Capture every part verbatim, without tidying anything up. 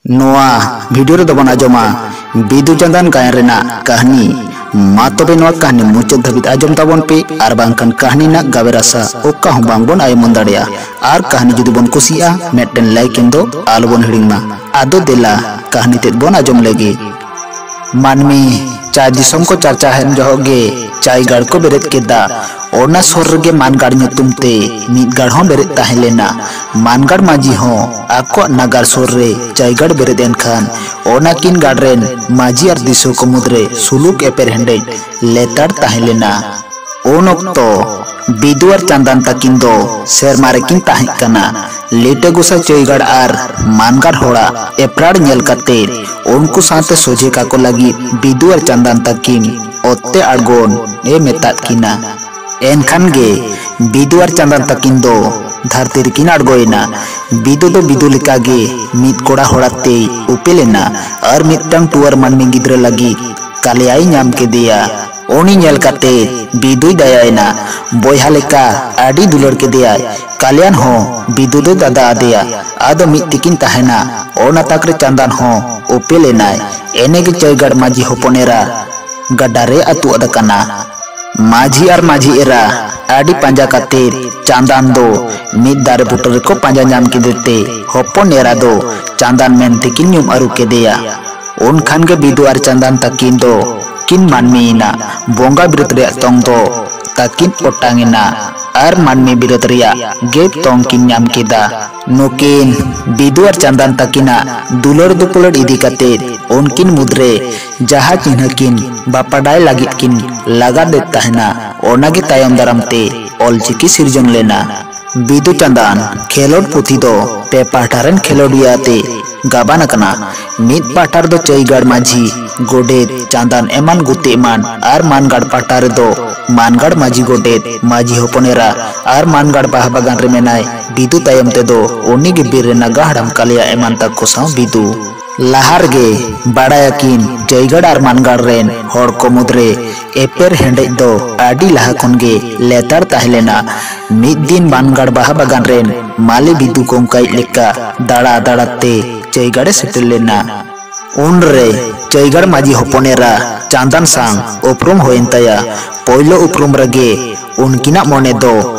ᱱᱚᱣᱟ ᱵᱷᱤᱰᱤᱭᱳ ᱨᱮᱫᱚ ᱵᱚᱱ ᱟᱸᱡᱚᱢᱟ ᱵᱤᱫᱩ ᱪᱟᱸᱫᱟᱱ ᱜᱟᱭᱟᱱ ᱨᱮᱱᱟᱜ ᱠᱟᱹᱦᱱᱤ᱾ ᱢᱟ ᱛᱚᱵᱮ ᱱᱚᱣᱟ ᱠᱟᱹᱦᱱᱤ ᱢᱩᱪᱟᱹᱫ ᱫᱷᱟᱹᱵᱤᱡ ᱟᱸᱡᱚᱢ ᱛᱟᱵᱚᱱ ᱯᱮ, ᱟᱨ ᱵᱟᱝᱠᱷᱟᱱ ᱠᱟᱹᱦᱱᱤ ᱨᱮᱱᱟᱜ ᱜᱟᱵᱮ ᱨᱟᱥᱟ ᱚᱠᱟ ᱦᱚᱸ ᱵᱟᱝ ᱵᱚᱱ ᱟᱭ ᱩᱢᱟᱹᱱ ᱫᱟᱲᱮᱭᱟᱜᱼᱟ᱾ ᱟᱨ ᱠᱟᱹᱦᱱᱤ ᱡᱩᱫᱤ ᱵᱚᱱ ᱠᱩᱥᱤᱭᱟᱜᱼᱟ, ᱢᱤᱫᱴᱮᱱ ᱞᱟᱭᱤᱠ ᱮᱢ ᱫᱚ ᱟᱞᱚ ᱵᱚᱱ ᱦᱤᱲᱤᱧ ᱢᱟ᱾ ᱟᱫᱚ ᱫᱮᱞᱟ ᱠᱟᱹᱦᱱᱤ ᱛᱮᱫ ᱵᱚᱱ ᱟᱸᱡᱚᱢ ᱞᱮᱜᱮ᱾ ᱢᱟᱹᱱᱢᱤ ᱪᱟᱭ ᱫᱤᱥᱚᱢ ᱠᱚ ᱪᱟᱨᱪᱟᱣᱮᱱ ᱡᱚᱦᱚᱜ ᱜᱮ ᱪᱟᱭ ᱜᱟᱲ ᱠᱚ ᱵᱮᱨᱮᱫ ᱠᱮᱫᱟ᱾ ᱚᱱᱟ ᱥᱩᱨ ᱨᱮᱜᱮ ᱢᱟᱱᱜᱟᱲ ᱧᱩᱛᱩᱢ ᱛᱮ ᱢᱤᱫ ᱜᱟᱲ ᱦᱚᱸ ᱵᱮᱨᱮᱫ ᱛᱟᱦᱮᱸ ᱞᱮᱱᱟ᱾ ᱢᱟᱱᱜᱟᱲ ᱢᱟᱹᱡᱷᱤ ᱦᱚᱸ ᱟᱠᱚᱣᱟᱜ ᱱᱟᱜᱟᱨ ᱥᱩᱨ ᱨᱮ ᱪᱟᱭ ᱜᱟᱲ ᱵᱮᱨᱮᱫ ᱮᱱ ᱠᱷᱟᱱ, ᱚᱱᱟ ᱠᱤᱱ ᱜᱟᱲ ᱨᱮᱱ ᱢᱟᱹᱡᱷᱤ ᱟᱨ ᱫᱤᱥᱩᱣᱟᱹ ᱠᱚ ᱢᱩᱫᱽᱨᱮ ᱥᱩᱞᱩᱠ ᱮᱯᱮᱨᱦᱮᱸᱰᱮᱡ ᱞᱮᱛᱟᱲ ᱛᱟᱦᱮᱸ ᱞᱮᱱᱟ᱾ ᱩᱱ ᱚᱠᱛᱚ ᱵᱤᱫᱩ ᱟᱨ ᱪᱟᱸᱫᱟᱱ ᱛᱟᱹᱠᱤᱱ ᱫᱚ ᱥᱮᱨᱢᱟ ᱨᱮᱠᱤᱱ ᱛᱟᱦᱮᱸ ᱠᱟᱱᱟ᱾ ᱞᱤᱴᱟᱹ ᱜᱚᱸᱥᱟᱭ ᱪᱟᱹᱭᱜᱟᱲ ᱟᱨ ᱢᱟᱱᱜᱟᱲ ᱦᱚᱲᱟᱜ ᱮᱯᱨᱟᱲ ᱧᱮᱞ ᱠᱟᱛᱮ, ᱩᱱᱠᱩ ᱥᱟᱶᱛᱮ ᱥᱚᱡᱷᱮ ᱠᱟᱠᱚ ᱞᱟᱹᱜᱤᱫ ᱵᱤᱫᱩ ᱟᱨ ᱪᱟᱸᱫᱟᱱ ᱛᱟᱹᱠᱤᱱ ᱚᱛ ᱛᱮ ᱟᱬᱜᱚᱱ ᱮ ᱢᱮᱛᱟᱫ ᱠᱤᱱᱟ᱾ ᱮᱱᱠᱷᱟᱱ ᱜᱮ ᱵᱤᱫᱩ ᱟᱨ ᱪᱟᱸᱫᱟᱱ ᱛᱟᱹᱠᱤᱱ ᱫᱚ ᱫᱷᱟᱹᱨᱛᱤ ᱨᱮᱠᱤᱱ ᱟᱬᱜᱚᱭᱮᱱᱟ᱾ ᱵᱤᱫᱩ ᱫᱚ ᱵᱤᱫᱩ ᱞᱮᱠᱟᱜᱮ ᱢᱤᱫ ᱠᱚᱲᱟ ᱦᱚᱲ ᱟᱛᱮᱭ ᱩᱯᱮᱞ ᱮᱱᱟ ᱟᱨ ᱢᱤᱫᱴᱟᱝ ᱴᱩᱣᱟᱹᱨ ᱢᱟᱹᱱᱢᱤ ᱜᱤᱫᱽᱨᱟᱹ ᱞᱟᱹᱜᱤᱫ ᱠᱟᱞᱮᱭᱟᱭ ᱧᱟᱢ ᱠᱮᱫᱮᱭᱟ᱾ ᱩᱱᱤ ᱧᱮᱞ ᱠᱟᱛᱮ ᱵᱤᱫᱩᱭ ᱫᱟᱭᱟᱭᱮᱱᱟ᱾ ᱵᱚᱭᱦᱟ ᱞᱮᱠᱟ ᱟᱹᱰᱤ ᱫᱩᱞᱟᱹᱲ ᱠᱮᱫᱮᱭᱟᱭ᱾ ᱠᱟᱞᱭᱟᱱ ᱦᱚᱸ ᱵᱤᱫᱩ ᱫᱚᱭ ᱫᱟᱫᱟ ᱟᱫᱮᱭᱟ᱾ ᱟᱫᱚ ᱢᱤᱫ ᱛᱮᱠᱤᱱ ᱛᱟᱦᱮᱱᱟ᱾ ᱚᱱᱟ ᱛᱟᱠ ᱨᱮ ᱪᱟᱸᱫᱟᱱ ᱦᱚᱸ ᱩᱯᱮᱞ ᱮᱱᱟᱭ᱾ ᱮᱱᱮ ᱜᱮ ᱪᱟᱹᱭᱜᱟᱲ ᱢᱟᱹᱡᱷᱤ ᱦᱚᱯᱚᱱ ᱮᱨᱟ ᱜᱟᱰᱟ ᱨᱮ ᱟᱹᱛᱩ ᱟᱫ ᱟᱠᱟᱱᱟ᱾ ᱢᱟᱹᱡᱷᱤ ᱟᱨ ᱢᱟᱹᱡᱷᱤ ᱮᱨᱟ ᱟᱹᱰᱤ ᱯᱟᱸᱡᱟ ᱠᱟᱛᱮ ᱪᱟᱸᱫᱟᱱ ᱫᱚ ᱢᱤᱫ ᱫᱟᱨᱮ ᱵᱩᱴᱟᱹ ᱨᱮᱠᱚ ᱯᱟᱸᱡᱟ ᱧᱟᱢ ᱠᱮᱫᱮ ᱛᱮ, ᱦᱚᱯᱚᱱ ᱮᱨᱟ ᱫᱚ ᱪᱟᱸᱫᱟᱱ ᱢᱮᱱ ᱛᱮᱠᱤᱱ ᱧᱩᱢ ᱟᱹᱨᱩ ᱠᱮᱫᱮᱭᱟ᱾ ᱩᱱ ᱠᱷᱟᱱ ᱜᱮ ᱵᱤᱫᱩ ᱟᱨ ᱪᱟᱸᱫᱟᱱ ᱛᱟᱹᱠᱤᱱ ᱫᱚ ᱠᱤᱱ ᱢᱟᱹᱱᱢᱤᱭᱮᱱᱟ᱾ ᱵᱚᱸᱜᱟ ᱵᱤᱨᱟᱹᱫ ᱨᱮᱭᱟᱜ ᱛᱚᱝ ᱫᱚ ᱛᱟᱹᱠᱤᱱ ᱚᱴᱟᱝ ᱮᱱᱟ ᱟᱨ ᱢᱟᱹᱱᱢᱤ ᱵᱤᱨᱟᱹᱫ ᱨᱮᱭᱟᱜ ᱜᱮ ᱛᱚᱝ ᱠᱤᱱ ᱧᱟᱢ ᱠᱮᱫᱟ᱾ ᱱᱩᱠᱤᱱ ᱵᱤᱫᱩ ᱟᱨ ᱪᱟᱸᱫᱟᱱ ᱛᱟᱹᱠᱤᱱᱟᱜ ᱫᱩᱞᱟᱹᱲ ᱫᱩᱯᱩᱞᱟᱹᱲ ᱤᱫᱤ ᱠᱟᱛᱮ ᱩᱱᱠᱤᱱ ᱢᱩᱫᱽᱨᱮ ᱡᱟᱦᱟᱸ ᱪᱤᱱᱦᱟᱹ ᱠᱤᱱ ᱵᱟᱯᱟᱰᱟᱭ ᱞᱟᱹᱜᱤᱫ ᱠᱤᱱ ᱞᱟᱜᱟ ᱞᱮᱫ ᱛᱟᱦᱮᱱᱟ, ᱚᱱᱟᱜᱮ ᱛᱟᱭᱚᱢ ᱫᱟᱨᱟᱢ ᱛᱮ ᱚᱞᱪᱤᱠᱤ ᱥᱤᱨᱡᱚᱱ ᱞᱮᱱᱟ᱾ ᱵᱤᱫᱩ ᱪᱟᱸᱫᱟᱱ ᱠᱷᱮᱞᱳᱰ ᱯᱩᱛᱷᱤ ᱫᱚ ᱯᱮ ᱯᱟᱦᱴᱟ ᱨᱮᱱ ᱠᱷᱮᱞᱳᱰᱤᱭᱟᱹ ᱟᱛᱮ ᱜᱟᱵᱟᱱ ᱟᱠᱟᱱᱟ᱾ ᱢᱤᱫ ᱯᱟᱦᱴᱟ ᱨᱮᱫᱚ ᱪᱟᱹᱭᱜᱟᱲ ᱢᱟᱹᱡᱷᱤ, ᱜᱚᱰᱮᱛ, ᱪᱟᱸᱫᱟᱱ ᱮᱢᱟᱱ ᱜᱩᱛᱤ ᱮᱢᱟᱱ, ᱟᱨ ᱢᱟᱱᱜᱟᱲ ᱯᱟᱦᱴᱟ ᱨᱮᱫᱚ ᱢᱟᱱᱜᱟᱲ ᱢᱟᱹᱡᱷᱤ ᱜᱚᱰᱮᱛ, ᱢᱟᱹᱡᱷᱤ ᱦᱚᱯᱚᱱ ᱮᱨᱟ, ᱟᱨ ᱢᱟᱱᱜᱟᱲ ᱵᱟᱦᱟ ᱵᱟᱜᱟᱱ ᱨᱮ ᱢᱮᱱᱟᱭ ᱵᱤᱫᱩ᱾ ᱛᱟᱭᱚᱢ ᱛᱮᱫᱚ ᱩᱱᱤ ᱜᱮ ᱵᱤᱨ ᱨᱮ ᱱᱟᱜᱟ ᱦᱟᱲᱟᱢ ᱠᱟᱞᱮᱭᱟ ᱮᱢᱟᱱ ᱛᱟᱠᱚ ᱥᱟᱶ ᱵᱤᱫᱩ᱾ ᱞᱟᱦᱟ ᱨᱮᱜᱮ ᱵᱟᱲᱟᱭᱟᱠᱤᱱ ᱪᱟᱹᱭᱜᱟᱲ ᱟᱨ ᱢᱟᱱᱜᱟᱲ ᱨᱮᱱ ᱦᱚᱲ ᱠᱚ ᱢᱩᱫᱽᱨᱮ ᱮᱯᱮᱨ ᱦᱮᱸᱰᱮᱡ ᱫᱚ ᱟᱹᱰᱤ ᱞᱟᱦᱟ ᱠᱷᱚᱱ ᱜᱮ ᱞᱮᱛᱟᱲ ᱛᱟᱦᱮᱸ ᱞᱮᱱᱟ᱾ ᱢᱤᱫ ᱫᱤᱱ ᱢᱟᱱᱜᱟᱲ ᱵᱟᱦᱟ ᱵᱟᱜᱟᱱ ᱨᱮᱱ ᱢᱟᱹᱞᱤ ᱵᱤᱫᱩ ᱠᱚᱝᱠᱟᱭᱤᱡ ᱞᱮᱠᱟ ᱫᱟᱬᱟ ᱫᱟᱬᱟ ᱛᱮ ᱪᱟᱹᱭᱜᱟᱲᱮ ᱥᱮᱴᱮᱨ ᱞᱮᱱᱟ᱾ ᱩᱱᱨᱮ ᱪᱟᱹᱭᱜᱟᱲ ᱢᱟᱹᱡᱷᱤ ᱦᱚᱯᱚᱱ ᱮᱨᱟ ᱪᱟᱸᱫᱟᱱ ᱥᱟᱶ ᱩᱯᱨᱩᱢ ᱦᱩᱭᱮᱱ ᱛᱟᱭᱟ᱾ ᱯᱳᱭᱞᱳ ᱩᱯᱨᱩᱢ ᱨᱮᱜᱮ ᱩᱱᱠᱤᱱᱟᱜ ᱢᱚᱱᱮ ᱫᱚ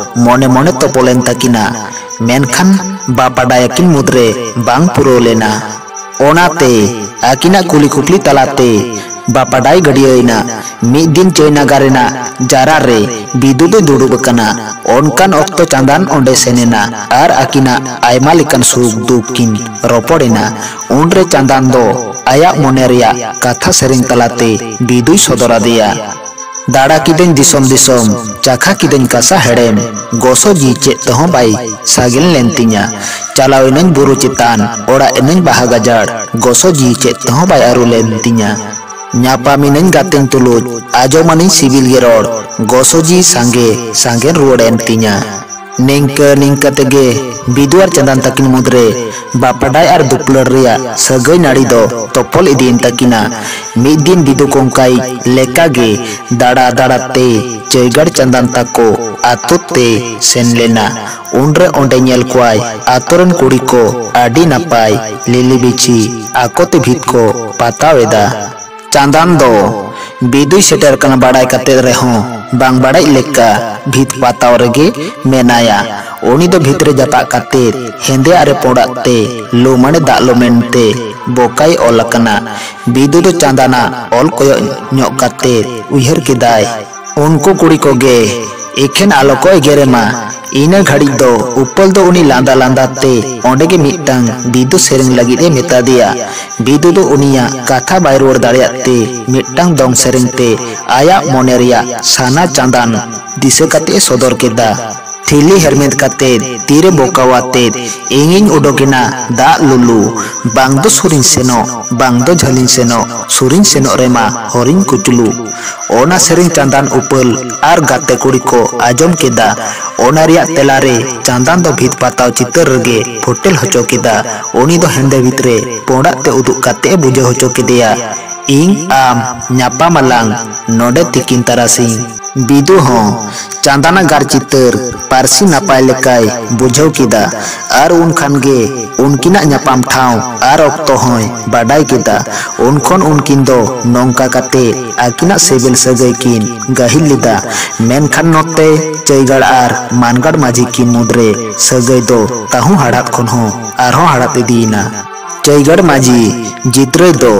ᱢᱚᱱᱮ ᱢᱚᱱᱮ ᱛᱚᱯᱚᱞᱮᱱ ᱛᱟᱹᱠᱤᱱᱟ, ᱢᱮᱱᱠᱷᱟᱱ ᱵᱟᱯᱟᱰᱟᱭ ᱟᱹᱠᱤᱱ ᱢᱩᱫᱽᱨᱮ ᱵᱟᱝ ᱯᱩᱨᱟᱹᱣ ᱞᱮᱱᱟ᱾ ᱚᱱᱟᱛᱮ ᱟᱹᱠᱤᱱᱟᱜ ᱠᱩᱞᱤ ᱠᱩᱯᱞᱤ ᱛᱟᱞᱟᱛᱮ ᱵᱟᱯᱟᱰᱟᱭ ᱜᱟᱹᱰᱭᱟᱹᱭᱮᱱᱟ᱾ ᱢᱤᱫ ᱫᱤᱱ ᱪᱟᱹᱭ ᱱᱟᱜᱟᱨ ᱨᱮᱱᱟᱜ ᱡᱟᱨᱟ ᱨᱮ ᱵᱤᱫᱩ ᱫᱚᱭ ᱫᱩᱲᱩᱵ ᱟᱠᱟᱱᱟ᱾ ᱚᱱᱠᱟᱱ ᱚᱠᱛᱚ ᱪᱟᱸᱫᱟᱱ ᱚᱸᱰᱮ ᱥᱮᱱ ᱮᱱᱟ ᱟᱨ ᱟᱹᱠᱤᱱᱟᱜ ᱟᱭᱢᱟ ᱞᱮᱠᱟᱱ ᱥᱩᱠ ᱫᱩᱠ ᱠᱤᱱ ᱨᱚᱯᱚᱲ ᱮᱱᱟ᱾ ᱩᱱᱨᱮ ᱪᱟᱸᱫᱟᱱ ᱫᱚ ᱟᱭᱟᱜ ᱢᱚᱱᱮ ᱨᱮᱭᱟᱜ ᱠᱟᱛᱷᱟ ᱥᱮᱨᱮᱧ ᱛᱟᱞᱟᱛᱮ ᱵᱤᱫᱩᱭ ᱥᱚᱫᱚᱨ ᱟᱫᱮᱭᱟ᱾ ᱫᱟᱬᱟ ᱠᱤᱫᱟᱹᱧ ᱫᱤᱥᱚᱢ ᱫᱤᱥᱚᱢ, ᱪᱟᱠᱷᱟ ᱠᱤᱫᱟᱹᱧ ᱠᱟᱥᱟ ᱦᱮᱲᱮᱢ, ᱜᱚᱥᱚ ᱡᱤᱣᱤ ᱪᱮᱫ ᱛᱮᱦᱚᱸ ᱵᱟᱭ ᱥᱟᱜᱮᱱ ᱞᱮᱱ ᱛᱤᱧᱟ᱾ ᱪᱟᱞᱟᱣ ᱮᱱᱟᱹᱧ ᱵᱩᱨᱩ ᱪᱮᱛᱟᱱ, ᱚᱲᱟᱜ ᱮᱱᱟᱹᱧ ᱵᱟᱦᱟ ᱜᱟᱡᱟᱲ, ᱜᱚᱥᱚ ᱡᱤᱣᱤ ᱪᱮᱫ ᱛᱮᱦᱚᱸ ᱵᱟᱭ ᱟᱹᱨᱩ ᱞᱮᱱ ᱛᱤᱧᱟ᱾ ᱧᱟᱯᱟᱢ ᱮᱱᱟᱹᱧ ᱜᱟᱛᱮᱧ ᱛᱩᱞᱩᱡ, ᱟᱸᱡᱚᱢᱟᱱᱤᱧ ᱥᱤᱵᱤᱞ ᱜᱮ ᱨᱚᱲ, ᱜᱚᱥᱚ ᱡᱤᱣᱤ ᱥᱟᱸᱜᱮ ᱥᱟᱸᱜᱮᱱ ᱨᱩᱣᱟᱹᱲ ᱮᱱ ᱛᱤᱧᱟ᱾ ᱱᱤᱝᱠᱟᱹ ᱱᱤᱝᱠᱟᱹ ᱛᱮᱜᱮ ᱵᱤᱫᱩ ᱟᱨ ᱪᱟᱸᱫᱟᱱ ᱛᱟᱹᱠᱤᱱ ᱢᱩᱫᱽᱨᱮ ᱵᱟᱯᱟᱰᱟᱭ ᱟᱨ ᱫᱩᱯᱞᱟᱹᱲ ᱨᱮᱭᱟᱜ ᱥᱟᱹᱜᱟᱹᱭ ᱱᱟᱹᱲᱤ ᱫᱚ ᱛᱚᱯᱚᱞ ᱤᱫᱤᱭᱮᱱ ᱛᱟᱹᱠᱤᱱᱟ᱾ ᱢᱤᱫ ᱫᱤᱱ ᱵᱤᱫᱩ ᱠᱚᱝᱠᱟᱭ ᱞᱮᱠᱟᱜᱮ ᱫᱟᱬᱟ ᱫᱟᱬᱟ ᱛᱮ ᱪᱟᱹᱭᱜᱟᱲ ᱪᱟᱸᱫᱟᱱ ᱛᱟᱠᱚ ᱟᱛᱳ ᱛᱮ ᱥᱮᱱ ᱞᱮᱱᱟ᱾ ᱩᱱᱨᱮ ᱚᱸᱰᱮ ᱧᱮᱞ ᱠᱚᱣᱟᱭ ᱟᱛᱳ ᱨᱮᱱ ᱠᱩᱲᱤ ᱠᱚ ᱟᱹᱰᱤ ᱱᱟᱯᱟᱭ ᱞᱤᱞᱤ ᱵᱤᱪᱷᱤ ᱟᱠᱚ ᱛᱮ ᱵᱷᱤᱛ ᱠᱚ ᱯᱟᱛᱟᱣ ᱮᱫᱟ᱾ ᱪᱟᱸᱫᱟᱱ ᱫᱚ ᱵᱤᱫᱩᱭ ᱥᱮᱴᱮᱨ ᱠᱟᱱᱟ ᱵᱟᱲᱟᱭ ᱠᱟᱛᱮ ᱨᱮᱦᱚᱸ ᱵᱟᱝ ᱵᱟᱲᱟᱭ ᱞᱮᱠᱟ ᱵᱷᱤᱛ ᱯᱟᱛᱟᱣ ᱨᱮᱜᱮ ᱢᱮᱱᱟᱭᱟ᱾ ᱩᱱᱤ ᱫᱚ ᱵᱷᱤᱛ ᱨᱮ ᱡᱟᱯᱟᱜ ᱠᱟᱛᱮ ᱦᱮᱸᱫᱮᱭᱟᱜ ᱨᱮ ᱯᱩᱸᱰᱟᱜ ᱛᱮ ᱞᱩᱢᱟᱹᱬᱮ ᱫᱟᱜ ᱞᱩᱢᱮᱱ ᱛᱮ ᱵᱚᱠᱟᱭ ᱚᱞ ᱟᱠᱟᱱᱟ᱾ ᱵᱤᱫᱩ ᱫᱚ ᱪᱟᱸᱫᱟᱱᱟᱜ ᱚᱞ ᱠᱚᱭᱚᱜ ᱧᱚᱜ ᱠᱟᱛᱮ ᱩᱭᱦᱟᱹᱨ ᱠᱮᱫᱟᱭ, ᱩᱱᱠᱩ ᱠᱩᱲᱤ ᱠᱚᱜᱮ ᱮᱠᱷᱮᱱ ᱟᱞᱚ ᱠᱚ ᱮᱜᱮᱨᱮ ᱢᱟ᱾ ᱤᱱᱟᱹ ᱜᱷᱟᱹᱲᱤᱡ ᱫᱚ ᱩᱯᱟᱹᱞ ᱫᱚ ᱩᱱᱤ ᱞᱟᱸᱫᱟ ᱞᱟᱸᱫᱟ ᱛᱮ ᱚᱸᱰᱮ ᱜᱮ ᱢᱤᱫᱴᱟᱝ ᱵᱤᱫᱩ ᱥᱮᱨᱮᱧ ᱞᱟᱹᱜᱤᱫ ᱮ ᱢᱮᱛᱟ ᱫᱮᱭᱟ᱾ ᱵᱤᱫᱩ ᱫᱚ ᱩᱱᱤᱭᱟᱜ ᱠᱟᱛᱷᱟ ᱵᱟᱭ ᱨᱩᱣᱟᱹᱲ ᱫᱟᱲᱮᱭᱟᱜ ᱛᱮ ᱢᱤᱫᱴᱟᱝ ᱫᱚᱝ ᱥᱮᱨᱮᱧ ᱛᱮ ᱟᱭᱟᱜ ᱢᱚᱱᱮ ᱨᱮᱭᱟᱜ ᱥᱟᱱᱟ ᱪᱟᱸᱫᱟᱱ ᱫᱤᱥᱟᱹ ᱠᱟᱛᱮ ᱮ ᱥᱚᱫᱚᱨ ᱠᱮᱫᱟ᱾ ᱛᱷᱤᱞᱤ ᱦᱮᱨᱢᱮᱫ ᱠᱟᱛᱮ ᱛᱤᱨᱮ ᱵᱚᱠᱟᱣ ᱟᱛᱮᱫ ᱤᱧᱤᱧ ᱩᱰᱩᱠᱮᱱᱟ ᱫᱟᱜ ᱞᱩᱞᱩ, ᱵᱟᱝ ᱫᱚ ᱥᱩᱨᱤᱧ ᱥᱮᱱᱚᱜ, ᱵᱟᱝ ᱫᱚ ᱡᱷᱟᱹᱞᱤᱧ ᱥᱮᱱᱚᱜ, ᱥᱩᱨᱤᱧ ᱥᱮᱱᱚᱜ ᱨᱮᱢᱟ ᱦᱚᱨᱤᱧ ᱠᱩᱪᱞᱩ᱾ ᱚᱱᱟ ᱥᱮᱨᱮᱧ ᱪᱟᱸᱫᱟᱱ ᱩᱯᱟᱹᱞ ᱟᱨ ᱜᱟᱛᱮ ᱠᱩᱲᱤ ᱠᱚ ᱟᱸᱡᱚᱢ ᱠᱮᱫᱟ᱾ ᱚᱱᱟ ᱨᱮᱭᱟᱜ ᱛᱮᱞᱟᱨᱮ ᱪᱟᱸᱫᱟᱱ ᱫᱚ ᱵᱷᱤᱛ ᱯᱟᱛᱟᱣ ᱪᱤᱛᱟᱹᱨ ᱨᱮᱜᱮ ᱯᱷᱚᱴᱮᱞ ᱦᱚᱪᱚ ᱠᱮᱫᱟ᱾ ᱩᱱᱤ ᱫᱚ ᱦᱮᱸᱫᱮ ᱵᱷᱤᱛ ᱨᱮ ᱯᱩᱸᱰᱟᱜ ᱛᱮ ᱩᱫᱩᱜ ᱠᱟᱛᱮ ᱮ ᱵᱩᱡᱷᱟᱹᱣ ᱦᱚᱪᱚ ᱠᱮᱫᱮᱭᱟ, ᱤᱧ ᱟᱢ ᱧᱟᱯᱟᱢ ᱟᱞᱟᱝ ᱱᱚᱰᱮ ᱛᱤᱠᱤᱱ ᱛᱟᱨᱟᱥᱤᱧ᱾ ᱵᱤᱫᱩ ᱦᱚᱸ ᱪᱟᱸᱫᱟᱱᱟᱜ ᱜᱟᱨ ᱪᱤᱛᱟᱹᱨ ᱯᱟᱹᱨᱥᱤ ᱱᱟᱯᱟᱭ ᱞᱮᱠᱟᱭ ᱵᱩᱡᱷᱟᱹᱣ ᱠᱮᱫᱟ᱾ ᱟᱨ ᱩᱱ ᱠᱷᱟᱱ ᱜᱮ ᱩᱱᱠᱤᱱᱟᱜ ᱧᱟᱯᱟᱢ ᱴᱷᱟᱶ ᱟᱨ ᱚᱠᱛᱚ ᱦᱚᱸᱭ ᱵᱟᱰᱟᱭ ᱠᱮᱫᱟ᱾ ᱩᱱ ᱠᱷᱚᱱ ᱩᱱᱠᱤᱱ ᱫᱚ ᱱᱚᱝᱠᱟ ᱠᱟᱛᱮ ᱟᱹᱠᱤᱱᱟᱜ ᱥᱤᱵᱤᱞ ᱥᱟᱹᱜᱟᱹᱭ ᱠᱤᱱ ᱜᱟᱹᱦᱤᱨ ᱞᱮᱫᱟ᱾ ᱢᱮᱱᱠᱷᱟᱱ ᱱᱚᱛᱮ ᱪᱟᱹᱭᱜᱟᱲ ᱟᱨ ᱢᱟᱱᱜᱟᱲ ᱢᱟᱹᱡᱷᱤ ᱠᱤᱱ ᱢᱩᱫᱽᱨᱮ ᱥᱟᱹᱜᱟᱹᱭ ᱫᱚ ᱛᱟᱹᱦᱩ ᱦᱟᱲᱦᱟᱫ ᱠᱷᱚᱱ ᱦᱚᱸ ᱟᱨᱦᱚᱸ ᱦᱟᱲᱦᱟᱫ ᱤᱫᱤᱭᱮᱱᱟ᱾ ᱪᱟᱹᱭᱜᱟᱲ ᱢᱟᱹᱡᱷᱤ ᱡᱤᱛᱨᱟᱹᱭ ᱫᱚ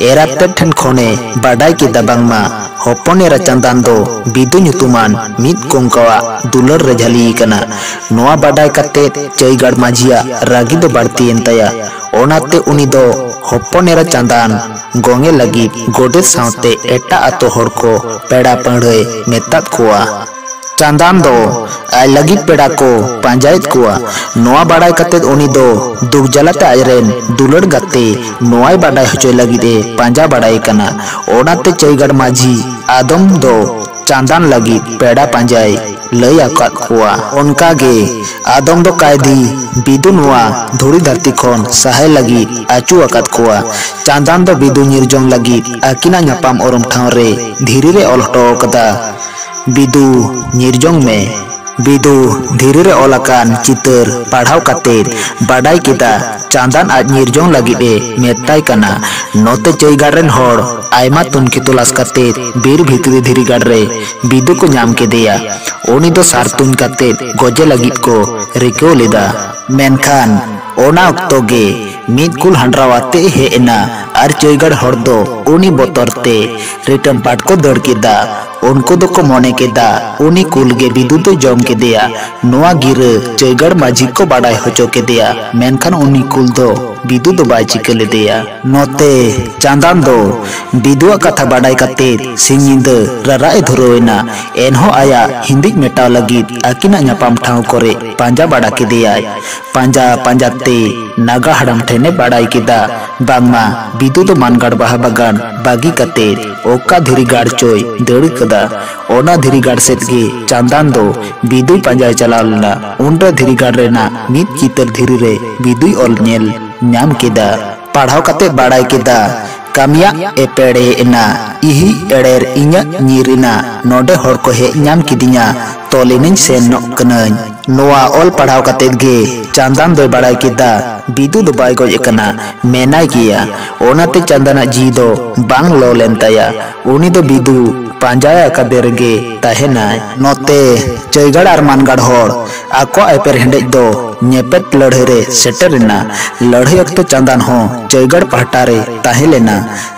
ᱮᱨᱟᱛ ᱛᱮᱫ ᱴᱷᱮᱱ ᱠᱷᱚᱱᱮ ᱵᱟᱰᱟᱭ ᱠᱮᱫᱟ ᱵᱟᱝᱢᱟ ᱦᱚᱯᱚᱱ ᱮᱨᱟ ᱪᱟᱸᱫᱟᱱ ᱫᱚ ᱵᱤᱫᱩ ᱧᱩᱛᱩᱢᱟᱱ ᱢᱤᱫ ᱠᱚᱝᱠᱟᱣᱟᱜ ᱫᱩᱞᱟᱹᱲ ᱨᱮ ᱡᱷᱟᱹᱞᱤ ᱟᱠᱟᱱᱟ᱾ ᱱᱚᱣᱟ ᱵᱟᱰᱟᱭ ᱠᱟᱛᱮᱫ ᱪᱟᱹᱭᱜᱟᱲ ᱢᱟᱹᱡᱷᱤᱭᱟᱜ ᱨᱟᱹᱜᱤ ᱫᱚ ᱵᱟᱹᱲᱛᱤᱭᱮᱱ ᱛᱟᱭᱟ᱾ ᱚᱱᱟᱛᱮ ᱩᱱᱤ ᱫᱚ ᱦᱚᱯᱚᱱ ᱮᱨᱟ ᱪᱟᱸᱫᱟᱱ ᱜᱚᱝᱮ ᱞᱟᱹᱜᱤᱫ ᱜᱚᱰᱮᱛ ᱥᱟᱶᱛᱮ ᱮᱴᱟᱜ ᱟᱛᱳ ᱦᱚᱲ ᱠᱚ ᱯᱮᱲᱟ ᱯᱟᱹᱲᱦᱟᱹᱭ ᱢᱮᱛᱟᱫ ᱠᱚᱣᱟ᱾ ᱪᱟᱸᱫᱟᱱ ᱫᱚ ᱟᱡ ᱞᱟᱹᱜᱤᱫ ᱯᱮᱲᱟ ᱠᱚ ᱯᱟᱸᱡᱟᱭᱮᱫ ᱠᱚᱣᱟ᱾ ᱱᱚᱣᱟ ᱵᱟᱲᱟᱭ ᱠᱟᱛᱮᱫ ᱩᱱᱤ ᱫᱚ ᱫᱩᱠ ᱡᱟᱞᱟᱛᱮ ᱟᱡᱨᱮᱱ ᱫᱩᱞᱟᱹᱲ ᱜᱟᱛᱮ ᱱᱚᱣᱟᱭ ᱵᱟᱰᱟᱭ ᱦᱚᱪᱚᱭ ᱞᱟᱹᱜᱤᱫ ᱮ ᱯᱟᱸᱡᱟ ᱵᱟᱲᱟᱭᱮ ᱠᱟᱱᱟ᱾ ᱚᱱᱟᱛᱮ ᱪᱟᱹᱭᱜᱟᱲ ᱢᱟᱹᱡᱷᱤ ᱟᱫᱚᱢ ᱫᱚ ᱪᱟᱸᱫᱟᱱ ᱞᱟᱹᱜᱤᱫ ᱯᱮᱲᱟ ᱯᱟᱸᱡᱟᱭ ᱞᱟᱹᱭ ᱟᱠᱟᱫ ᱠᱚᱣᱟ᱾ ᱚᱱᱠᱟᱜᱮ ᱟᱫᱚᱢ ᱫᱚ ᱠᱟᱭᱫᱤ ᱵᱤᱫᱩ ᱱᱚᱣᱟ ᱫᱷᱩᱲᱤ ᱫᱷᱟᱹᱨᱛᱤ ᱠᱷᱚᱱ ᱥᱟᱦᱟᱭ ᱞᱟᱹᱜᱤᱫ ᱟᱹᱪᱩ ᱟᱠᱟᱫ ᱠᱚᱣᱟ᱾ ᱪᱟᱸᱫᱟᱱ ᱫᱚ ᱵᱤᱫᱩ ᱧᱤᱨᱡᱚᱝ ᱞᱟᱹᱜᱤᱫ ᱟᱹᱠᱤᱱᱟᱜ ᱧᱟᱯᱟᱢ ᱚᱨᱚᱢ ᱴᱷᱟᱶ ᱨᱮ ᱫᱷᱤᱨᱤ ᱨᱮ ᱚᱞ ᱦᱚᱴᱚ ᱟᱠᱟᱫᱟ, "ᱵᱤᱫᱩ, ᱧᱤᱨᱡᱚᱝ ᱢᱮ᱾" ᱵᱤᱫᱩ ᱫᱷᱤᱨᱤ ᱨᱮ ᱚᱞ ᱟᱠᱟᱱ ᱪᱤᱛᱟᱹᱨ ᱯᱟᱲᱦᱟᱣ ᱠᱟᱛᱮ ᱵᱟᱰᱟᱭ ᱠᱮᱫᱟ, ᱪᱟᱸᱫᱟᱱ ᱟᱡ ᱧᱤᱨᱡᱚᱝ ᱞᱟᱹᱜᱤᱫ ᱮ ᱢᱮᱛᱟᱭ ᱠᱟᱱᱟ᱾ ᱱᱚᱛᱮ ᱪᱟᱹᱭᱜᱟᱲ ᱨᱮᱱ ᱦᱚᱲ ᱟᱭᱢᱟ ᱛᱩᱱᱠᱷᱤ ᱛᱚᱞᱟᱥ ᱠᱟᱛᱮ ᱵᱤᱨ ᱵᱷᱤᱛᱨᱤ ᱫᱷᱤᱨᱤ ᱜᱟᱲ ᱨᱮ ᱵᱤᱫᱩ ᱠᱚ ᱧᱟᱢ ᱠᱮᱫᱮᱭᱟ᱾ ᱩᱱᱤ ᱫᱚ ᱥᱟᱨ ᱛᱩᱧ ᱠᱟᱛᱮ ᱜᱚᱡᱮ ᱞᱟᱹᱜᱤᱫ ᱠᱚ ᱨᱤᱠᱟᱹᱣ ᱞᱮᱫᱟ᱾ ᱢᱮᱱᱠᱷᱟᱱ ᱚᱱᱟ ᱚᱠᱛᱚ ᱜᱮ ᱢᱤᱫ ᱠᱩᱞ ᱦᱟᱸᱰᱨᱟᱣ ᱟᱛᱮ ᱦᱮᱡ ᱮᱱᱟ ᱟᱨ ᱪᱟᱹᱭᱜᱟᱲ ᱦᱚᱲ ᱫᱚ ᱩᱱᱤ ᱵᱚᱛᱚᱨ ᱛᱮ ᱨᱤᱴᱟᱹᱢ ᱯᱟᱴ ᱠᱚ ᱫᱟᱹᱲ ᱠᱮᱫᱟ᱾ ᱩᱱᱠᱩ ᱫᱚᱠᱚ ᱢᱚᱱᱮ ᱠᱮᱫᱟ ᱩᱱᱤ ᱠᱩᱞ ᱜᱮ ᱵᱤᱫᱩ ᱫᱚ ᱡᱚᱢ ᱠᱮᱫᱮᱭᱟ᱾ ᱱᱚᱣᱟ ᱜᱤᱨᱟᱹ ᱪᱟᱹᱭᱜᱟᱲ ᱢᱟᱹᱡᱷᱤ ᱠᱚ ᱵᱟᱰᱟᱭ ᱦᱚᱪᱚ ᱠᱮᱫᱮᱭᱟ, ᱢᱮᱱᱠᱷᱟᱱ ᱩᱱᱤ ᱠᱩᱞ ᱫᱚ ᱵᱤᱫᱩ ᱫᱚ ᱵᱟᱭ ᱪᱤᱠᱟᱹ ᱞᱮᱫᱮᱭᱟ᱾ ᱱᱚᱛᱮ ᱪᱟᱸᱫᱟᱱ ᱫᱚ ᱵᱤᱫᱩᱣᱟᱜ ᱠᱟᱛᱷᱟ ᱵᱟᱰᱟᱭ ᱠᱟᱛᱮ ᱥᱤᱧ ᱧᱤᱫᱟᱹ ᱨᱟᱨᱟᱜ ᱮ ᱫᱷᱩᱨᱟᱹᱣ ᱮᱱᱟ᱾ ᱮᱱᱦᱚᱸ ᱟᱭᱟᱜ ᱦᱤᱸᱫᱤᱡ ᱢᱮᱴᱟᱣ ᱞᱟᱹᱜᱤᱫ ᱟᱹᱠᱤᱱᱟᱜ ᱧᱟᱯᱟᱢ ᱴᱷᱟᱶ ᱠᱚᱨᱮ ᱯᱟᱸᱡᱟ ᱵᱟᱲᱟ ᱠᱮᱫᱮᱭᱟᱭ᱾ ᱯᱟᱸᱡᱟ ᱯᱟᱸᱡᱟ ᱛᱮ ᱱᱟᱜᱟ ᱦᱟᱲᱟᱢ ᱴᱷᱮᱱᱮ ᱵᱟᱲᱟᱭ ᱠᱮᱫᱟ ᱵᱟᱝᱢᱟ ᱵᱤᱫᱩ ᱫᱚ ᱢᱟᱱᱜᱟᱲ ᱵᱟᱦᱟ ᱵᱟᱜᱟᱱ ᱵᱟᱹᱜᱤ ᱠᱟᱛᱮ ᱚᱠᱟ ᱫᱷᱤᱨᱤ ᱜᱟᱲ ᱪᱚᱭ ᱫᱟᱹᱲ ᱠᱟᱫᱟ᱾ ᱚᱱᱟ ᱫᱷᱤᱨᱤ ᱜᱟᱲ ᱥᱮᱫ ᱜᱮ ᱪᱟᱸᱫᱟᱱ ᱫᱚ ᱵᱤᱫᱩᱭ ᱯᱟᱸᱡᱟᱭ ᱪᱟᱞᱟᱣ ᱞᱮᱱᱟ᱾ ᱩᱱᱨᱮ ᱫᱷᱤᱨᱤ ᱜᱟᱲ ᱨᱮᱱᱟᱜ ᱢᱤᱫ ᱪᱤᱛᱟᱹᱨ ᱫᱷᱤᱨᱤ ᱨᱮ ᱵᱤᱫᱩᱭ ᱚᱞ ᱧᱮᱞ ᱧᱟᱢ ᱠᱮᱫᱟ᱾ ᱯᱟᱲᱦᱟᱣ ᱠᱟᱛᱮ ᱵᱟᱲᱟᱭ ᱠᱮᱫᱟ ᱠᱟᱹᱢᱤᱭᱟᱜ ᱮ ᱯᱮᱲᱮ ᱮᱱᱟ᱾ ᱤᱦᱤ ᱮᱲᱮᱨ ᱤᱧᱟᱹᱜ ᱧᱤᱨ ᱮᱱᱟ, ᱱᱚᱰᱮ ᱦᱚᱲ ᱠᱚ ᱦᱮᱡ ᱧᱟᱢ ᱠᱤᱫᱤᱧᱟ, ᱛᱚᱞᱤᱱᱟᱹᱧ ᱥᱮᱱᱚᱜ ᱠᱟᱹᱱᱟᱹᱧ᱾ ᱱᱚᱣᱟ ᱚᱞ ᱯᱟᱲᱦᱟᱣ ᱠᱟᱛᱮᱫ ᱜᱮ ᱪᱟᱸᱫᱟᱱ ᱫᱚᱭ ᱵᱟᱲᱟᱭ ᱠᱮᱫᱟ ᱵᱤᱫᱩ ᱫᱚ ᱵᱟᱭ ᱜᱚᱡ ᱟᱠᱟᱱᱟ, ᱢᱮᱱᱟᱭ ᱜᱮᱭᱟ᱾ ᱚᱱᱟᱛᱮ ᱪᱟᱸᱫᱟᱱᱟᱜ ᱡᱤᱣᱤ ᱫᱚ ᱵᱟᱝ ᱞᱚ ᱞᱮᱱ ᱛᱟᱭᱟ᱾ ᱩᱱᱤ ᱫᱚ ᱵᱤᱫᱩ ᱯᱟᱸᱡᱟ ᱟᱠᱟᱫᱮ ᱨᱮᱜᱮ ᱛᱟᱦᱮᱱᱟᱭ᱾ ᱱᱚᱛᱮ ᱪᱟᱹᱭᱜᱟᱲ ᱟᱨ ᱢᱟᱱᱜᱟᱲ ᱦᱚᱲ ᱟᱠᱚᱣᱟᱜ ᱮᱯᱮᱨ ᱦᱮᱸᱰᱮᱡ ᱫᱚ ᱧᱮᱯᱮᱫ ᱞᱟᱹᱲᱦᱟᱹᱭ ᱨᱮ ᱥᱮᱴᱮᱨ ᱮᱱᱟ᱾ ᱞᱟᱹᱲᱦᱟᱹᱭ ᱚᱠᱛᱚ ᱪᱟᱸᱫᱟᱱ ᱦᱚᱸ ᱪᱟᱹᱭᱜᱟᱲ ᱯᱟᱦᱴᱟ ᱨᱮ ᱛᱟᱦᱮᱸ ᱞᱮᱱᱟ᱾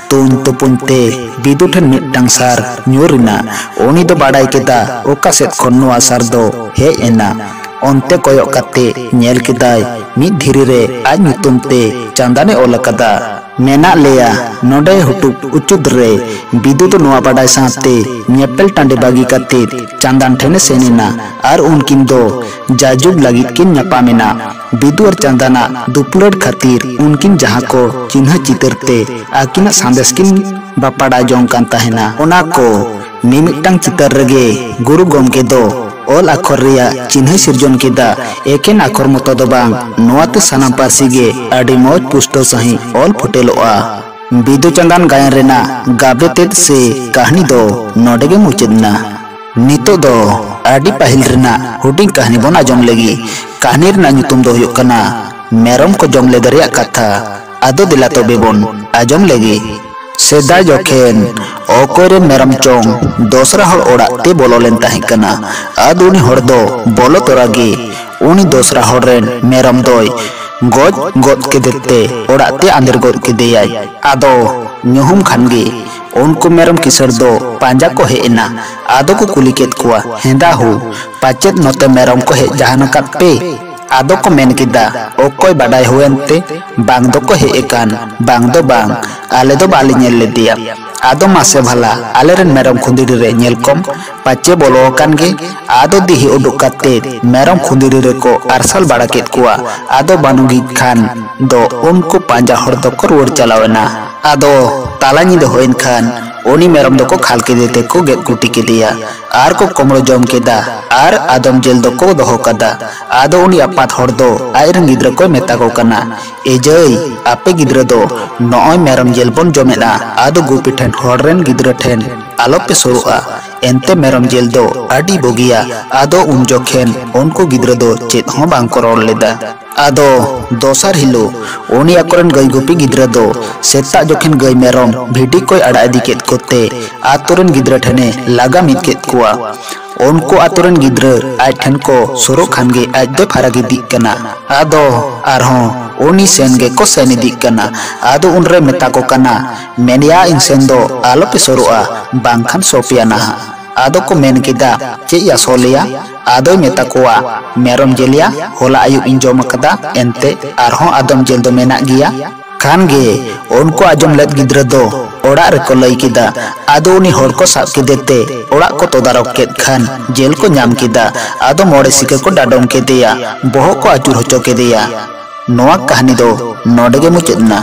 ᱛᱩᱧ ᱛᱩᱯᱩᱧ ᱛᱮ ᱵᱤᱫᱩ ᱴᱷᱮᱱ ᱢᱤᱫᱴᱟᱝ ᱥᱟᱨ ᱧᱩᱨ ᱮᱱᱟ᱾ ᱩᱱᱤ ᱫᱚ ᱵᱟᱰᱟᱭ ᱠᱮᱫᱟ ᱚᱠᱟ ᱥᱮᱫ ᱠᱷᱚᱱ ᱱᱚᱣᱟ ᱥᱟᱨ ᱫᱚ ᱦᱮᱡ ᱮᱱᱟ᱾ ᱚᱱᱛᱮ ᱠᱚᱭᱚᱜ ᱠᱟᱛᱮ ᱧᱮᱞ ᱠᱮᱫᱟᱭ ᱢᱤᱫ ᱫᱷᱤᱨᱤ ᱨᱮ ᱟᱡ ᱧᱩᱛᱩᱢ ᱛᱮ ᱪᱟᱸᱫᱟᱱᱮ ᱚᱞ ᱟᱠᱟᱫᱟ᱾ ᱢᱮᱱᱟᱜ ᱞᱮᱭᱟ ᱱᱚᱰᱮ ᱦᱩᱴᱩᱵ ᱩᱪᱩᱫ ᱨᱮ᱾ ᱵᱤᱫᱩ ᱫᱚ ᱱᱚᱣᱟ ᱵᱟᱰᱟᱭ ᱥᱟᱶᱛᱮ ᱧᱮᱯᱮᱞ ᱴᱟᱺᱰᱤ ᱵᱟᱹᱜᱤ ᱠᱟᱛᱮ ᱪᱟᱸᱫᱟᱱ ᱴᱷᱮᱱᱮ ᱥᱮᱱ ᱮᱱᱟ ᱟᱨ ᱩᱱᱠᱤᱱ ᱫᱚ ᱡᱟᱭᱡᱩᱜᱽ ᱞᱟᱹᱜᱤᱫ ᱠᱤᱱ ᱧᱟᱯᱟᱢ ᱮᱱᱟ᱾ ᱵᱤᱫᱩ ᱟᱨ ᱪᱟᱸᱫᱟᱱᱟᱜ ᱫᱩᱯᱞᱟᱹᱲ ᱠᱷᱟᱹᱛᱤᱨ ᱩᱱᱠᱤᱱ ᱡᱟᱦᱟᱸ ᱠᱚ ᱪᱤᱱᱦᱟᱹ ᱪᱤᱛᱟᱹᱨ ᱛᱮ ᱟᱹᱠᱤᱱᱟᱜ ᱥᱟᱸᱫᱮᱥ ᱠᱤᱱ ᱵᱟᱯᱟᱲᱟ ᱡᱚᱝ ᱠᱟᱱ ᱛᱟᱦᱮᱱᱟ, ᱚᱱᱟ ᱠᱚ ᱢᱤᱢᱤᱫᱴᱟᱝ ᱪᱤᱛᱟᱹᱨ ᱨᱮᱜᱮ ᱜᱩᱨᱩ ᱜᱚᱢᱠᱮ ᱫᱚ ᱚᱞ ᱟᱠᱷᱚᱨ ᱨᱮᱭᱟᱜ ᱪᱤᱱᱦᱟᱹᱭ ᱥᱤᱨᱡᱚᱱ ᱠᱮᱫᱟ᱾ ᱮᱠᱮᱱ ᱟᱠᱷᱚᱨ ᱢᱚᱛᱚ ᱫᱚ ᱵᱟᱝ, ᱱᱚᱣᱟᱛᱮ ᱥᱟᱱᱟᱢ ᱯᱟᱹᱨᱥᱤ ᱜᱮ ᱟᱹᱰᱤ ᱢᱚᱡᱽ ᱯᱩᱥᱴᱟᱹᱣ ᱥᱟᱺᱦᱤᱡ ᱚᱞ ᱯᱷᱩᱴᱮᱞᱚᱜᱼᱟ᱾ ᱵᱤᱫᱩ ᱪᱟᱸᱫᱟᱱ ᱜᱟᱭᱟᱱ ᱨᱮᱱᱟᱜ ᱜᱟᱵᱮ ᱛᱮᱫ ᱥᱮ ᱠᱟᱹᱦᱱᱤ ᱫᱚ ᱱᱚᱰᱮ ᱜᱮ ᱢᱩᱪᱟᱹᱫ ᱮᱱᱟ᱾ ᱱᱤᱛᱚᱜ ᱫᱚ ᱟᱹᱰᱤ ᱯᱟᱹᱦᱤᱞ ᱨᱮᱱᱟᱜ ᱦᱩᱰᱤᱧ ᱠᱟᱹᱦᱱᱤ ᱵᱚᱱ ᱟᱸᱡᱚᱢ ᱞᱮᱜᱮ᱾ ᱠᱟᱹᱦᱱᱤ ᱨᱮᱱᱟᱜ ᱧᱩᱛᱩᱢ ᱫᱚ ᱦᱩᱭᱩᱜ ᱠᱟᱱᱟ ᱢᱮᱨᱚᱢ ᱠᱚ ᱡᱚᱢ ᱞᱮᱫ ᱨᱮᱭᱟᱜ ᱠᱟᱛᱷᱟ᱾ ᱟᱫᱚ ᱫᱮᱞᱟ ᱛᱚᱵᱮ ᱵᱚᱱ ᱟᱸᱡᱚᱢ ᱞᱮᱜᱮ᱾ ᱥᱮᱫᱟᱭ ᱡᱚᱠᱷᱮᱱ ᱚᱠᱚᱭ ᱨᱮᱱ ᱢᱮᱨᱚᱢ ᱪᱚᱝ ᱫᱚᱥᱨᱟ ᱦᱚᱲ ᱚᱲᱟᱜ ᱛᱮ ᱵᱚᱞᱚ ᱞᱮᱱ ᱛᱟᱦᱮᱸ ᱠᱟᱱᱟ᱾ ᱟᱫ ᱩᱱᱤ ᱦᱚᱲ ᱫᱚ ᱵᱚᱞᱚ ᱛᱚᱨᱟ ᱜᱮ ᱩᱱᱤ ᱫᱚᱥᱨᱟ ᱦᱚᱲ ᱨᱮᱱ ᱢᱮᱨᱚᱢ ᱫᱚᱭ ᱜᱚᱡ ᱜᱚᱫ ᱠᱮᱫᱮ ᱛᱮ ᱚᱲᱟᱜ ᱛᱮ ᱟᱸᱫᱮᱨ ᱜᱚᱫ ᱠᱮᱫᱮᱭᱟᱭ᱾ ᱟᱫᱚ ᱧᱩᱦᱩᱢ ᱠᱷᱟᱱ ᱜᱮ ᱩᱱᱠᱩ ᱢᱮᱨᱚᱢ ᱠᱤᱥᱟᱹᱬ ᱫᱚ ᱯᱟᱸᱡᱟ ᱠᱚ ᱦᱮᱡ ᱮᱱᱟ᱾ ᱟᱫᱚ ᱠᱚ ᱠᱩᱞᱤ ᱠᱮᱫ ᱠᱚᱣᱟ, "ᱦᱮᱸᱫᱟ ᱦᱳ, ᱯᱟᱪᱮᱫ ᱱᱚᱛᱮ ᱢᱮᱨᱚᱢ ᱠᱚ ᱦᱮᱡ ᱡᱟᱦᱟᱱ ᱟᱠᱟᱫ ᱯᱮ?" ᱟᱫᱚ ᱠᱚ ᱢᱮᱱ ᱠᱮᱫᱟ, "ᱚᱠᱚᱭ ᱵᱟᱰᱟᱭ ᱦᱩᱭᱮᱱ ᱛᱮ, ᱵᱟᱝ ᱫᱚᱠᱚ ᱦᱮᱡ ᱟᱠᱟᱱ, ᱵᱟᱝ ᱫᱚ ᱵᱟᱝ, ᱟᱞᱮ ᱫᱚ ᱵᱟᱞᱮ ᱧᱮᱞ ᱞᱮᱫᱮᱭᱟ᱾ ᱟᱫᱚ ᱢᱟᱥᱮ ᱵᱷᱟᱞᱟ, ᱟᱞᱮᱨᱮᱱ ᱢᱮᱨᱚᱢ ᱠᱷᱩᱸᱫᱽᱲᱤ ᱨᱮ ᱧᱮᱞ ᱠᱚᱢ, ᱯᱟᱪᱮ ᱵᱚᱞᱚ ᱟᱠᱟᱱ ᱜᱮ?" ᱟᱫᱚ ᱫᱤᱦᱤ ᱩᱰᱩᱠ ᱠᱟᱛᱮ ᱢᱮᱨᱚᱢ ᱠᱷᱩᱸᱫᱽᱲᱤ ᱨᱮᱠᱚ ᱟᱨᱥᱟᱞ ᱵᱟᱲᱟ ᱠᱮᱫ ᱠᱚᱣᱟ᱾ ᱟᱫᱚ ᱵᱟᱹᱱᱩᱜᱤᱡ ᱠᱷᱟᱱ ᱫᱚ ᱩᱱᱠᱩ ᱯᱟᱸᱡᱟ ᱦᱚᱲ ᱫᱚᱠᱚ ᱨᱩᱣᱟᱹᱲ ᱪᱟᱞᱟᱣ ᱮᱱᱟ᱾ ᱟᱫᱚ ᱛᱟᱞᱟ ᱧᱤᱫᱟᱹ ᱦᱩᱭᱮᱱ ᱠᱷᱟᱱ ᱩᱱᱤ ᱢᱮᱨᱚᱢ ᱫᱚᱠᱚ ᱠᱷᱟᱞ ᱠᱮᱫᱮ ᱛᱮᱠᱚ ᱜᱮᱫ ᱠᱩᱴᱤ ᱠᱮᱫᱮᱭᱟ ᱟᱨ ᱠᱚ ᱠᱚᱢᱲᱚ ᱡᱚᱢ ᱠᱮᱫᱟ ᱟᱨ ᱟᱫᱚᱢ ᱡᱤᱞ ᱫᱚᱠᱚ ᱫᱚᱦᱚ ᱠᱟᱫᱟ᱾ ᱟᱫᱚ ᱩᱱᱤ ᱟᱯᱟᱛ ᱦᱚᱲ ᱫᱚ ᱟᱡ ᱨᱮᱱ ᱜᱤᱫᱽᱨᱟᱹ ᱠᱚᱭ ᱢᱮᱛᱟ ᱠᱚ ᱠᱟᱱᱟ, "ᱮ ᱡᱟᱹᱭ, ᱟᱯᱮ ᱜᱤᱫᱽᱨᱟᱹ ᱫᱚ ᱱᱚᱜᱼᱚᱭ ᱢᱮᱨᱚᱢ ᱡᱤᱞ ᱵᱚᱱ ᱡᱚᱢᱮᱫᱼᱟ, ᱟᱫᱚ ᱜᱩᱯᱤ ᱴᱷᱮᱱ ᱦᱚᱲ ᱨᱮᱱ ᱜᱤᱫᱽᱨᱟᱹ ᱴᱷᱮᱱ ᱟᱞᱚᱯᱮ ᱥᱩᱨᱩᱜᱼᱟ, ᱮᱱᱛᱮ ᱢᱮᱨᱚᱢ ᱡᱤᱞ ᱫᱚ ᱟᱹᱰᱤ ᱵᱩᱜᱤᱭᱟ᱾" ᱟᱫᱚ ᱩᱱ ᱡᱚᱠᱷᱮᱱ ᱩᱱᱠᱩ ᱜᱤᱫᱽᱨᱟᱹ ᱫᱚ ᱪᱮᱫ ᱦᱚᱸ ᱵᱟᱝ ᱠᱚ ᱨᱚᱲ ᱞᱮᱫᱟ᱾ ᱟᱫᱚ ᱫᱚᱥᱟᱨ ᱦᱤᱞᱳᱜ ᱩᱱᱤ ᱟᱠᱚᱨᱮᱱ ᱜᱟᱹᱭ ᱜᱩᱯᱤ ᱜᱤᱫᱽᱨᱟᱹ ᱫᱚ ᱥᱮᱛᱟᱜ ᱡᱚᱠᱷᱮᱱ ᱜᱟᱹᱭ ᱢᱮᱨᱚᱢ ᱵᱷᱤᱰᱤ ᱠᱚᱭ ᱟᱲᱟᱜ ᱤᱫᱤ ᱠᱮᱫ ᱠᱚᱛᱮ ᱟᱛᱳ ᱨᱮᱱ ᱜᱤᱫᱽᱨᱟᱹ ᱴᱷᱮᱱᱮ ᱞᱟᱜᱟ ᱢᱤᱫ ᱠᱮᱫ ᱠᱚᱣᱟ᱾ ᱩᱱᱠᱩ ᱟᱛᱳ ᱨᱮᱱ ᱜᱤᱫᱽᱨᱟᱹ ᱟᱡ ᱴᱷᱮᱱ ᱠᱚ ᱥᱩᱨᱩᱜ ᱠᱷᱟᱱ ᱜᱮ ᱟᱡ ᱫᱚᱭ ᱯᱷᱟᱨᱟᱠ ᱤᱫᱤᱜ ᱠᱟᱱᱟ᱾ ᱟᱫᱚ ᱟᱨᱦᱚᱸ ᱩᱱᱤ ᱥᱮᱱ ᱜᱮᱠᱚ ᱥᱮᱱ ᱤᱫᱤᱜ ᱠᱟᱱᱟ᱾ ᱟᱫᱚ ᱩᱱᱨᱮ ᱢᱮᱛᱟ ᱠᱚ ᱠᱟᱱᱟ, "ᱢᱮᱱᱮᱭᱟ ᱤᱧ ᱥᱮᱱ ᱫᱚ ᱟᱞᱚᱯᱮ ᱥᱩᱨᱩᱜᱼᱟ, ᱵᱟᱝᱠᱷᱟᱱ ᱥᱚᱯᱮᱭᱟ ᱱᱟᱦᱟᱜ᱾" ᱟᱫᱚ ᱠᱚ ᱢᱮᱱ ᱠᱮᱫᱟ, "ᱪᱮᱫ ᱭᱟ ᱥᱚ ᱞᱮᱭᱟ?" ᱟᱫᱚᱭ ᱢᱮᱛᱟ ᱠᱚᱣᱟ, "ᱢᱮᱨᱚᱢ ᱡᱤᱞ ᱭᱟ, ᱦᱚᱞᱟ ᱟᱹᱭᱩᱵ ᱤᱧ ᱡᱚᱢ ᱟᱠᱟᱫᱟ, ᱮᱱᱛᱮ ᱟᱨᱦᱚᱸ ᱟᱫᱚᱢ ᱡᱤᱞ ᱫᱚ ᱢᱮᱱᱟᱜ ᱜᱮᱭᱟ᱾" ᱠᱷᱟᱱ ᱜᱮ ᱩᱱᱠᱩ ᱟᱸᱡᱚᱢ ᱞᱮᱫ ᱜᱤᱫᱽᱨᱟᱹ ᱫᱚ ᱚᱲᱟᱜ ᱨᱮᱠᱚ ᱞᱟᱹᱭ ᱠᱮᱫᱟ᱾ ᱟᱫᱚ ᱩᱱᱤ ᱦᱚᱲ ᱠᱚ ᱥᱟᱵ ᱠᱮᱫᱮ ᱛᱮ ᱚᱲᱟᱜ ᱠᱚ ᱛᱚᱫᱟᱨᱚᱠ ᱠᱮᱫ ᱠᱷᱟᱱ ᱡᱮᱞ ᱠᱚ ᱧᱟᱢ ᱠᱮᱫᱟ᱾ ᱟᱫᱚ ᱢᱚᱬᱮ ᱥᱤᱠᱟᱹ ᱠᱚ ᱰᱟᱰᱚᱢ ᱠᱮᱫᱮᱭᱟ, ᱵᱚᱦᱚᱜ ᱠᱚ ᱟᱹᱪᱩᱨ ᱦᱚᱪᱚ ᱠᱮᱫᱮᱭᱟ᱾ ᱱᱚᱣᱟ ᱠᱟᱹᱦᱱᱤ ᱫᱚ ᱱᱚᱰᱮ ᱜᱮ ᱢᱩᱪᱟᱹᱫ ᱮᱱᱟ᱾